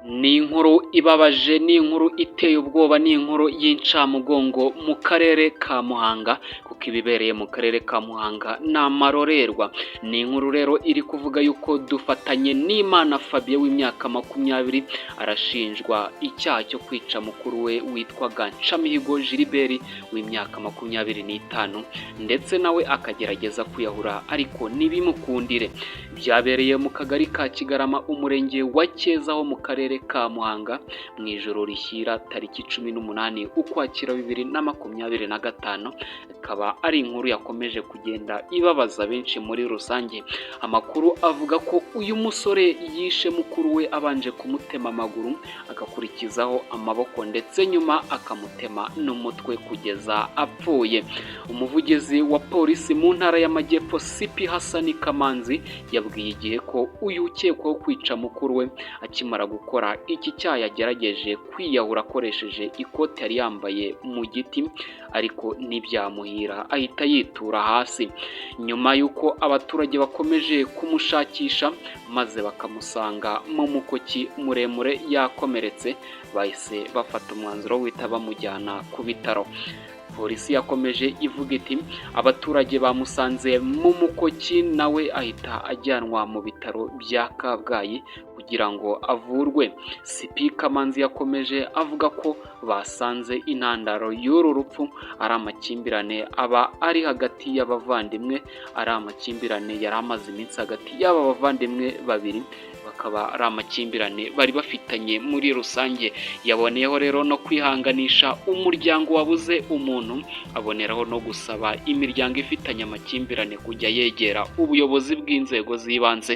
Ni inkuru ibabaje, ni inkuru iteye ubwoba, ni inkuru y'incamugongo mu karere ka Muhanga, kuko ibibereye mu karere ka Muhanga ni amarorerwa. Ni inkuru rero iri kuvuga yuko Dufatanye n'Imana Fabien w'imyaka 20 arashinjwa icyaha cyo kwica mukuru we witwaga Nshamihigo Gilbert w'imyaka 25, ndetse nawe akagerageza kwiyahura ariko ntibimukundire. Byabereye mu kagari ka Kigarama, umurenge wa Cyeza ho mu karere ka Muhanga, mu ijoro rishyira tariki 18 Ukwakira 2025, ikaba ari inkuru yakomeje kugenda ibabaza benshi muri rusange. Amakuru avuga ko uyu musore yishe mukuru we abanje kumutema amaguru, agakurikizaho amaboko, ndetse nyuma akamutema n'umutwe kugeza apfuye. Umuvugizi wa polisi mu ntara y'Amajyepfo, CP Hassan Kamanzi, yabwiye Igihe ko uyu ukekwaho kwica mukuru we akimara gukora iki cyaha yagerageje kwiyahura akoresheje ikote yari yambaye mu giti, ariko ntibyamuhira ahita yitura hasi. Nyuma y'uko abaturage bakomeje kumushakisha maze bakamusanga mu mukoki muremure yakomeretse, bahise bafata umwanzuro wo guhita bamujyana ku bitaro. Polisi yakomeje ivuga iti: "Abaturage bamusanze mu mukoki, nawe ahita ajyanwa mu bitaro bya Kabgayi kugira ngo avurwe." CP Kamanzi yakomeje avuga ko basanze intandaro y'uru rupfu ari amakimbirane aba ari hagati y'abavandimwe, ari amakimbirane yari amaze iminsi hagati y'aba bavandimwe babiri, bakaba ari amakimbirane bari bafitanye muri rusange. Yaboneyeho rero no kwihanganisha umuryango wabuze umuntu, aboneraho no gusaba imiryango ifitanye amakimbirane kujya yegera ubuyobozi bw'inzego z'ibanze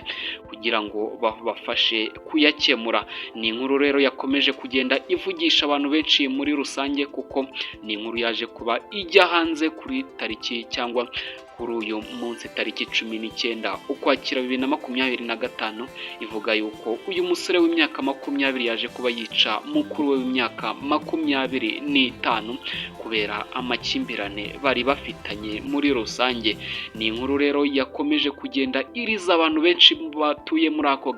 kugira ngo babafashe kuyakemura. Ni inkuru rero yakomeje kugenda ivugisha abantu benshi muri rusange, kuko ni inkuru yaje kuba ijya hanze kuri tariki cyangwa kuri uyu munsi tariki 19 Ukwakira 2025, ivuga yuko uyu musore w'imyaka 20 yaje kuba yica mukuru we w'imyaka 25 kubera amakimbirane bari bafitanye muri rusange. Ni inkuru rero yakomeje kugenda iriza abantu benshi batuye muri ako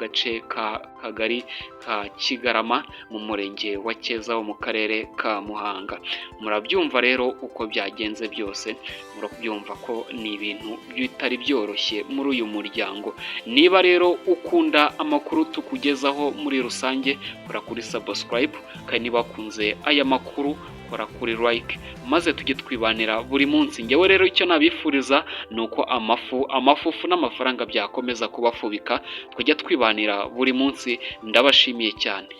gace ka kagari ka Kigarama mu murenge wa Cyeza wo mu karere ka Muhanga. Murabyumva rero uko byagenze byose, murabyumva ko ni ibintu bitari byoroshye muri uyu muryango. Niba rero ukunda amakuru tukugezaho muri rusange, kora kuri subscribe, kandi niba wakunze aya makuru kora kuri like, maze tujye twibanira buri munsi. Ngewe rero icyo nabifuriza ni uko amafu amafufu n'amafaranga byakomeza kubafubika, twajya twibanira buri munsi. Ndabashimiye cyane.